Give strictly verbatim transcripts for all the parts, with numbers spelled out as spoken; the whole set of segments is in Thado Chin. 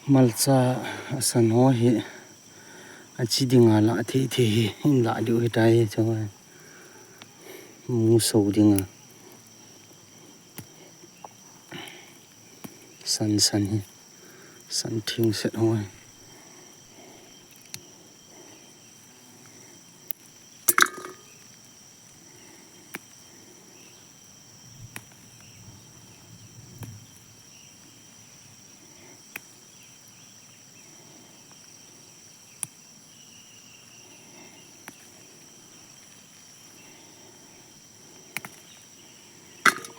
Malcha asan ho hi achi dinga lah thei thei hi, hin lah diu hitai chu. Mu so dinga. San san hi. San thing set ho hi.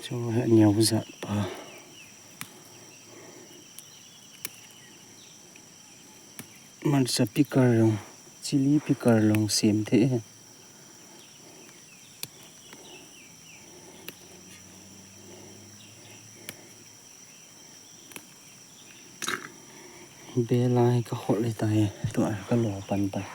Chu hi aneo jat pa. Malcha pickle jong, chili pickle jong sem thei e. Bel a hi ka hol le tai, tua ka lo pan tai.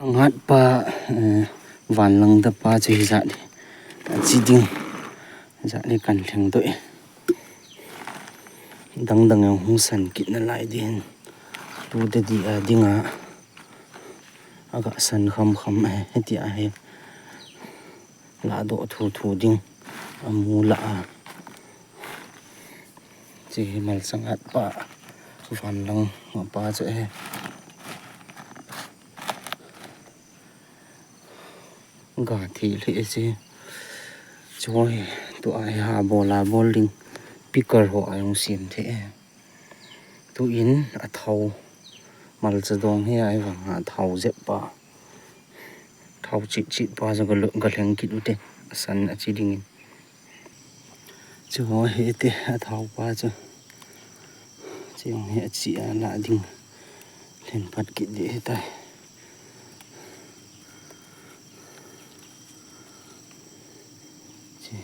Anghat pa, eh, vanlang da pa chu hijat hi. Achi ding. Hijat hi kan lheng doh e. Dang dang jong hung san kit nalai ding. Tu te di a dinga. Aga san kham kham e, hiti a hi. Lahdoh thu thu ding. Amu lah a. Chi hi malcha ngat pa. Vanlang pa chu e. Ga thi lheh e chi. Chu hi, tua hi ha bol a bol ding. Pickle ho a jong sem thei e. Tuin athao. Malcha dong hi ahivang a thao jep pa. Thao chit chit pa chu ga lo, ga lheng kit u te. Asan achi dingin. Chu ho hi te athao pa chu. Chu jong hi achi a lah ding. Lhen pat kit ding hitai. Chi.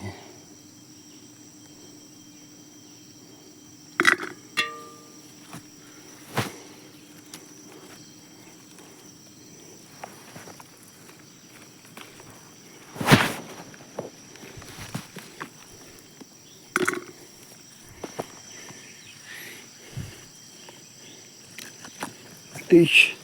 Eish.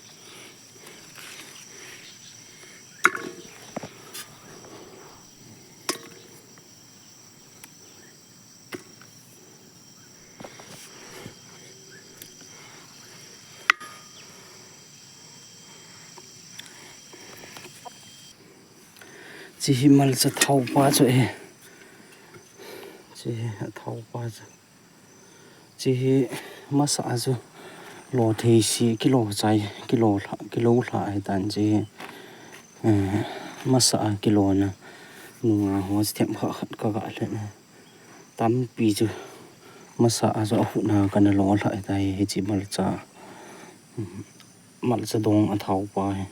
Chi hi malcha thao pa chu e. Chi hi athao pa chu. Chi hi Masa a chu lo thei si, kilo chai, kilo lha, kilo lha ahi tan che. Eh, masa a kilo na nunga ho them kha khat ka ga le na. Tampi chu masa a chu ahuna kana lo lha ahi tai, hichi malcha. Malcha dong a thau pa hi.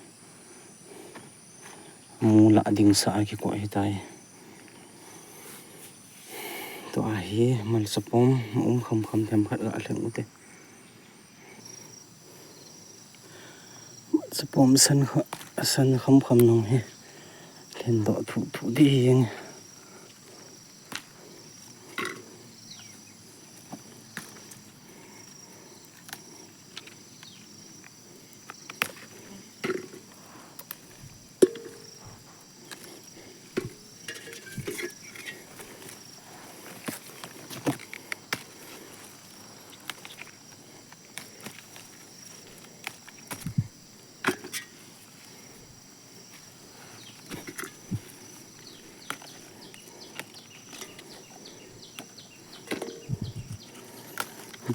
Mu la ding sa a kikoi ahi tai. Tua hi malcha pom um kham kham them khat ga lheng u te. Malcha pom san kha, san kham kham nung hi. Lhen do thu thu di hi.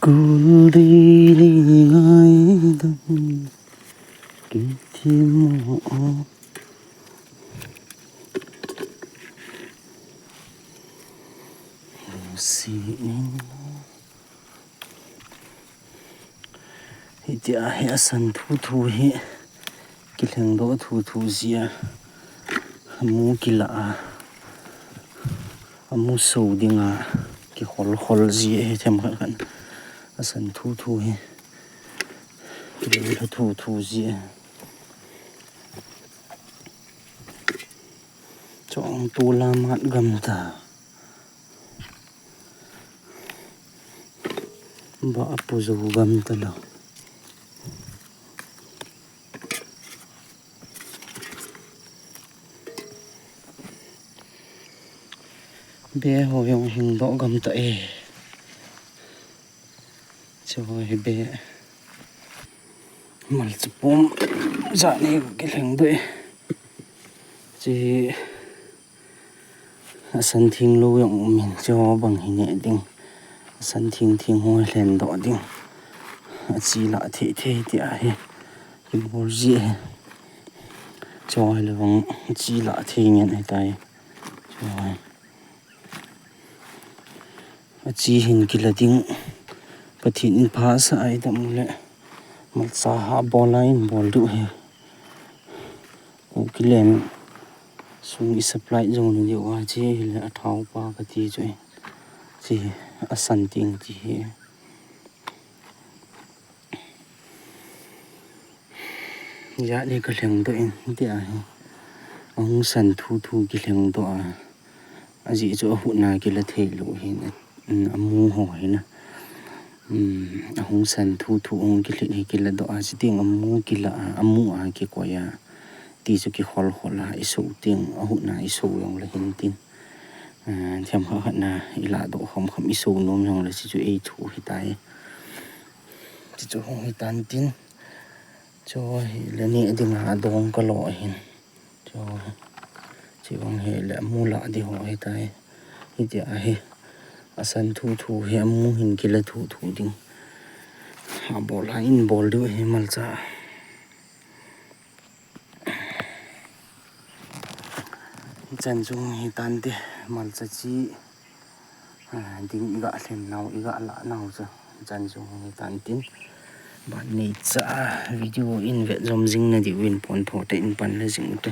Gul dei le ngaidam kiti mo. Si ning. Hitia hi asan thu thu hi kilheng doh thu thu jia, amu kila a, amu so dinga kikhol khol jia hi them khat khat asan thu thu hi kilheng doh thu thu jia. Chong tu la mat gam ta. Ba apu jo gam ta lo. Be ho jong hing doh gam ta e. Chu hi be. Malcha pom ja ni kilheng doh e. Chi Asan thing lou jong um in, chu bang hi neh ding. Asan thing thing ho lhen doh ding. Achi la thei thei ti ahi. Kibol ji ahi. Chu hi le bang achi la thei ngen ahi tai. Chu hi. Achi hin kila ding. Pathen in pha sa ahi dam le. Malcha ha bol a in bol diu hi. Kuki len sung i supply jong na diu a, chi hi le a thau pa ka ti chu. Chi hi asan ting chi hi. Jat ni ka lheng doh in, ti ahi. Ahung san thu thu kilheng doh a. Ajeh chu ahutna kila thei lou hin, a, um, amu ho hin a. Um, ahung san thu thu hung kilhit hi kila doh a, chuteng amu kila a, amu a kikoi a. Ti chu kikhol khol a, i so teng, ahutna i so jong le hin tin. A, thiam kha khat na, i la doh kham kham i so nom jong le, chi chu ei thu hi tai. Chi chu hung hi tan tin. Chu hi le ni ding a dong ka lo hin. Chu, chi bang hi le amu la di ho hi tai. Hi ti ahi. Asan thu thu hi amu hin kila thu thu ding. A bol a in bol diu hi malcha. Chan chung hi tan te malcha chi. A, ding i ga lhen nau, i ga la nau chu. Chan chung hi tan tin. Ban nei cha video in vet jom jing na diu in pon pho te in pan le jing u te.